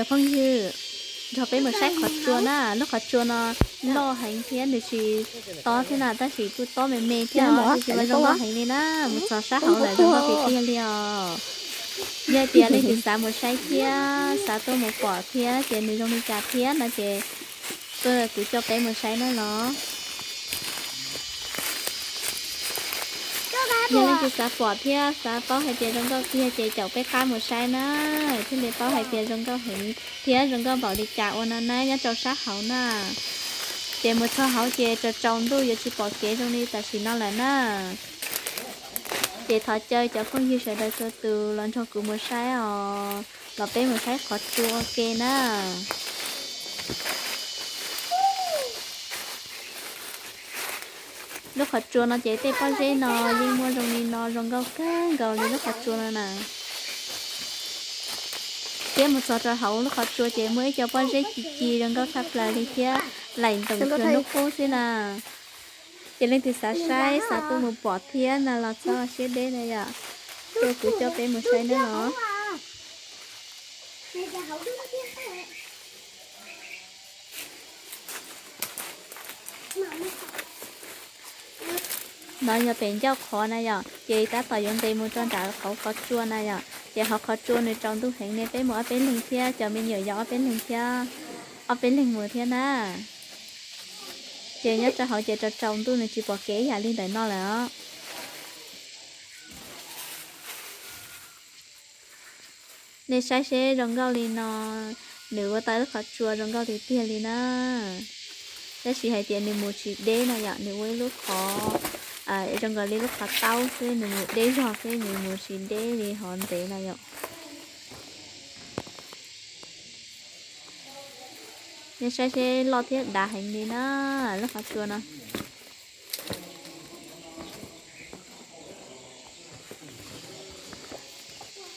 Phooj ywg, nrog peb mus saib qhov tsua na. Lub qhov tsua no loj heev thiab nws tsis tob thiab na, tab sis kuj tob me me thiab, tab sis mas zoo nkauj heev li na. Mus txog sab hauv lawm zoo nkauj tiag tiag li os. Yog tias leej twg xav mus saib thiab xav tuaj mus pom thiab tias nws zoo li cas thiab no ces tuaj kuv coj peb mus saib na los. Yog leej twg xav pom thiab xav paub hais tias zoo nkauj tiag ces caum peb qab mus saib na, thiaj li paub hais tias zoo nkauj heev thiab zoo nkauj npaum li cas ua no na, nyob rau sab hauv na. Ces mus txog hauv ces tsaus tsaus ntuj yuav tsis pom kev zoo li tam sim no lawm na. Ces thov caw cov phooj ywg sawv daws txhua tus los nrog kuv mus saib os, los peb mus saib qhov tsua ua ke na. Lub qhov tsua no ces tej pob zeb no yeej muaj zoo li no, zoo nkauj kawg nkaus li lub qhov tsua no na. Thiab mus txog rau hauv lub qhov tsua ces muaj ib co pob zeb ci ci zoo nkauj tshaj plaws li thiab laim ntoos kawg hnub qub xwb na. Ces leej twg xav saib xav tuaj mus pom thiab no los txhob siab deb na yom. Tuaj kuv coj peb mus saib na los. No yog pem ncauj qhov na yom, ces tab tom yuav nqis mus rau nram hauv qhov tsua na yom. Ces hauv qhov tsua nws tsaus ntuj heev ne, peb mus ob peb leeg thiab, cov me nyuam yog ob peb leeg thiab, ob peb leeg mus thiab na. Ces nyob rau hauv ces tsaus tsaus ntuj nws tsis pom kev ib yam li ntawm no lawm os. Nej saib seb zoo nkauj li no, nws ua tau lub qhov tsua zoo nkauj tiag tiag li na. Tab sis hais tias nws mus tsis deb na yom, nws ua ib lub qhov zoo nkaus li lub qhov taub xwb, nws mus deb zog xwb, nws mus tsis deb li hov ntxeev na yom. Nej saib seb loj thiab dav heev li na, lub qhov tsua no.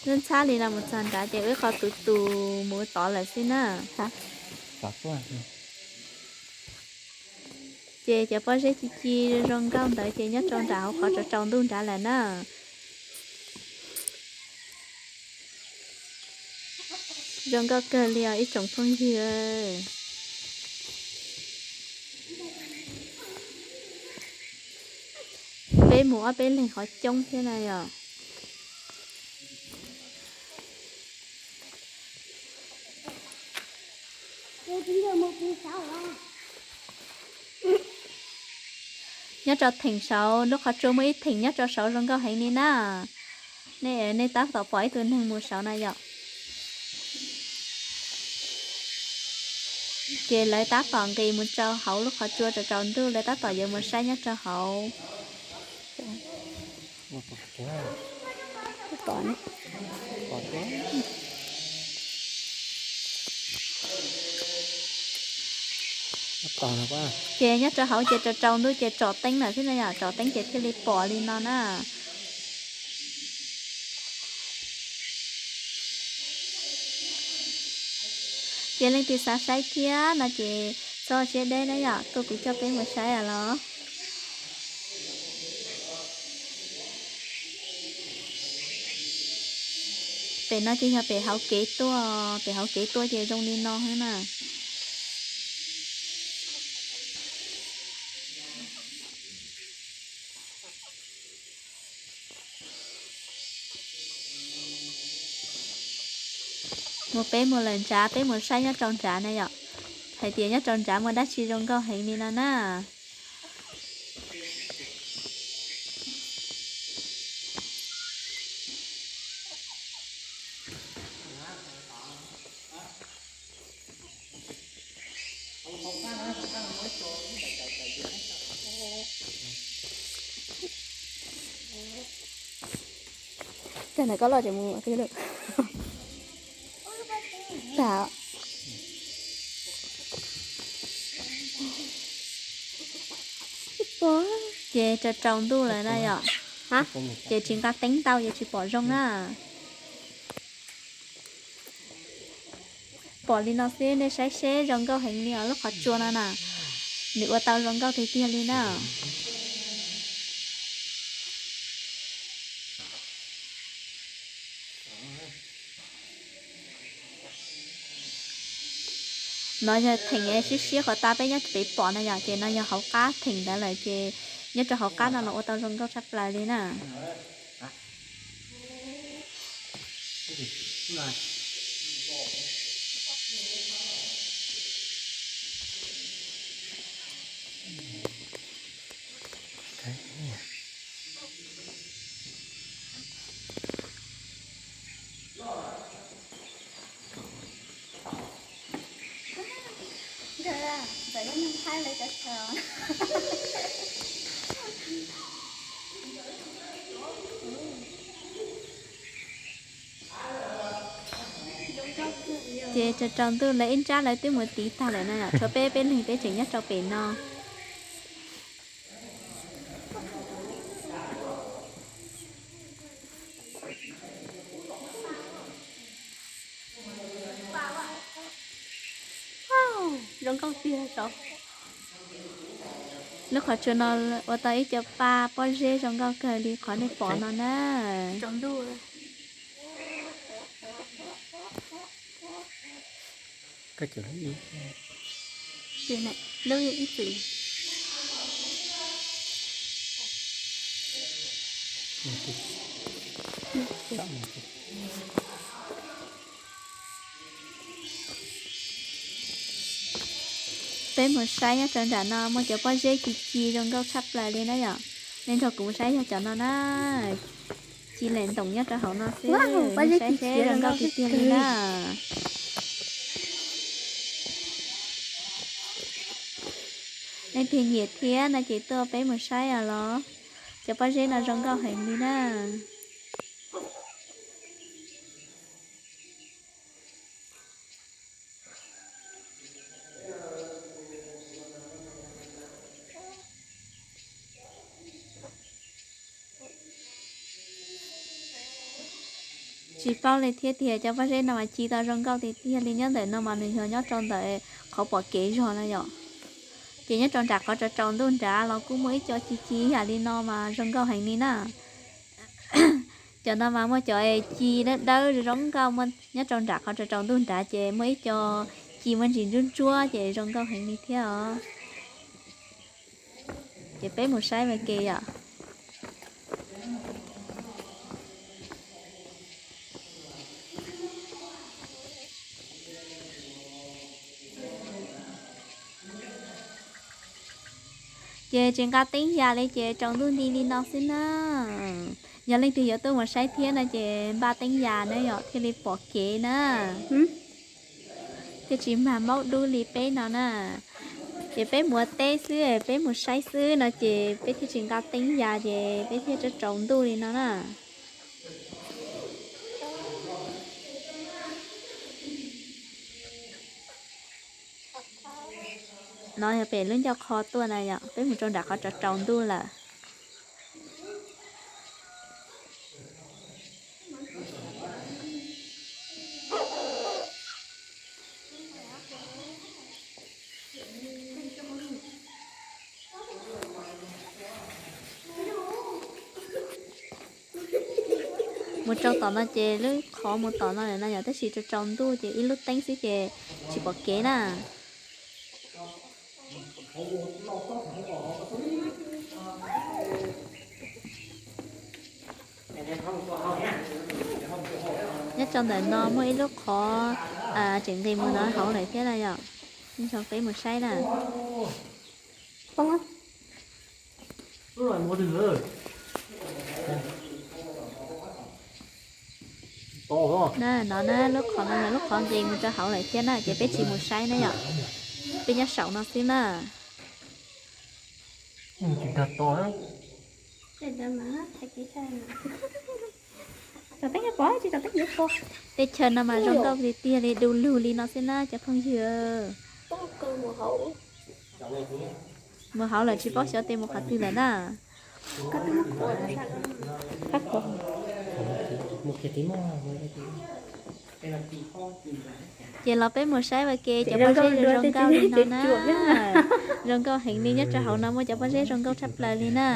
Lub ntxhab li no mus txog nrad ces ua ib qho tus tus mus tod lawm xwb na. Ces cov pob zeb ci ci zoo nkauj ntawd ces nyob rau nram hauv qhov tsaus tsaus ntuj nrad lawm na. Zoo nkauj kawg li os ib tsoom phooj ywg. Peb mus ob peb leeg qhov coob thiab na yom. Nyob rau theem saud, lub qhov tsua muaj ib theem nyob rau saud zoo nkauj heev li na. Nej, nej tab tom pom ib tug neeg mus saud na yom. Ces lawv tab tom nqis mus rau hauv lub qhov tsua tsaus tsaus ntuj, lawv tab tom yuav mus saib nyob rau hauv. Ces nyob rau hauv ces tsaus tsaus ntuj ces tsom teeb lawm xwb na yom, tsom teeb ces thiaj li pom li no na. Ces leej twg xav saib thiab no ces txhob siab deb na yom, tuaj kuv coj peb mus saib os los. Pem no ces yog pem hauv kev tuaj, pem hauv kev tuaj ces zoo li no xwb na. Mus peb mus lawm nrad, peb mus saib nyob rau nrad na yom. Hais tias nyob rau nrad muaj dab tsi zoo nkauj heev li no na. Cov ntawm koj loj ces mus twg lawm. Tam. Ces tsaus tsaus ntuj lawm na yom. Ces tsis nqa teeb ntau ces tsis pom zoo na. Pom li no xwb nej saib seb zoo nkauj heev li os lub qhov tsua no na. Nws ua tau zoo nkauj tiag tiag li na. No yog theem siab siab qhov tas peb nyob pem pom na yom, ces no yog hauv qab theem ntawd lawm ces nyob rau hauv qab no los ua tau zoo nkauj tshaj plaws li na. Ces tsaus tsaus ntuj lawv ib nrab lawv twb mus tiv tag lawm na, tshuav peb peb leeg peb tseem nyob rau pem no. Zoo nkauj tiag sav. Lub qhov tsua no ua tau ib co paj pob zeb zoo nkauj kawg li qhov nej pom no na. Peb mus saib nyob rau nram no muaj cov pob zeb ci ci zoo nkauj tshaj plaws li na yom. Nej nrog kuv mus saib yog cov no na. Ci lem ntoom nyob rau hauv no xwb, saib seb zoo nkauj tiag tiag li na. Nej pheej nyiam thiab no ces tuaj peb mus saib os los. Cov pob zeb no zoo nkauj heev li na. Tsis paub li thiab tiag, cov pob zeb no mas ci tau zoo nkauj tiag tiag li. Nyob ntawm no mas nws yog nyob rau ntawm qhov pom kev zog na yom. Ces nyob rau nram qhov tsaus tsaus ntuj nrad los kuj muaj ib co ci ci yam li no mas zoo nkauj heev li na. Cov no mas muaj cov ci dawb dawb zoo nkauj, nyob rau nram qhov tsaus tsaus ntuj nrad ces muaj ib co ci muaj ntsis ntsuab ntsuab ces zoo nkauj heev li thiab os. Ces peb mus saib ua ke yom. Ces tsis nqa teeb yas li ces tsaus ntuj nti li no xwb na. Yog leej twg yuav tuaj mus saib thiab no ces npaj teeb yas na yom thiaj li pom kev na. Thiaj tsis mag maub dub li peb no na. Ces peb mus ua teb xwb, peb mus saib xwb no ces peb thiaj tsis nqa teeb yas ces peb thiaj tsaus tsaus ntuj li no na. No yog pem lub ncauj qho tuaj na yom, peb mus rau nram qhov tsaus tsaus ntuj lawm. Mus rau tom no ces lub qhov mus tom no lawm no yom, tab sis tsaus tsaus ntuj ces ib lub teeb xwb ces tsis pom kev na. Nyob rau ntawm no muaj ib lub qhov tseem nqis mus no hauv lawm thiab na yom. Nrog peb mus saib na. Na, no na, lub qhov no yog lub qhov nqis mus rau hauv lawm thiab na, ces peb tsis mus saib na yom. Peb nyob saum no xwb na. Teb chaws no mas zoo nkauj tiag tiag li, du lug li no xwb na cov phooj ywg. Mus hauv lawm tsis paub xyov tes mus qhov twg lawm na. Ces los peb mus saib ua ke cov pob zeb zoo nkauj li no na. Zoo nkauj heev li, nyob rau hauv no muaj cov pob zeb zoo nkauj tshaj plaws li na.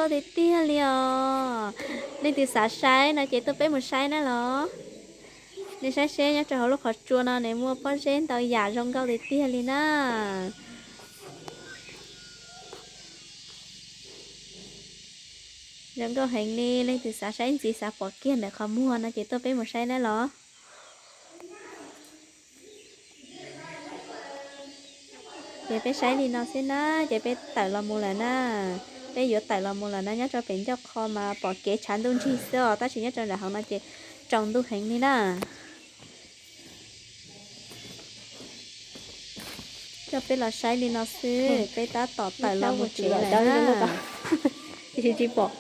Nkauj tiag tiag li os. Leej twg xav saib no ces tuaj peb mus saib na los. Nej saib seb nyob rau hauv lub qhov tsua no nws muaj pob zeb ntau yam zoo nkauj tiag tiag li na. Zoo nkauj heev li, leej twg xav saib ntxiv xav pom kiag ntawm qhov muag no ces tuaj peb mus saib na los. Ces peb saib li no xwb na, ces peb tawm los mus lawm na. Peb yuav tawm los mus lawm na, nyob rau pem ncauj qho mas pom kev tshav ntuj nrig xwb os, tab sis nyob rau nram hauv no ces tsaus ntuj heev li na. Coj peb los saib li no xwb, peb tab tom tawm los mus tsev lawm na. Tsis pom.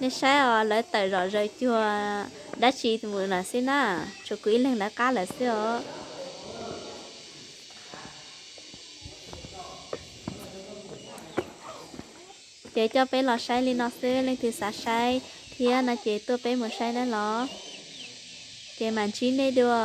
Nej saib os, lawv tawm zom zaws cuag dab tsi mus lawm xwb na, tshuav kuv ib leeg lawv qab lawm xwb os. Ces coj peb los saib li no xwb, leej twg xav saib thiab no ces tuaj peb mus saib na los. Ces mam ntsib nej dua.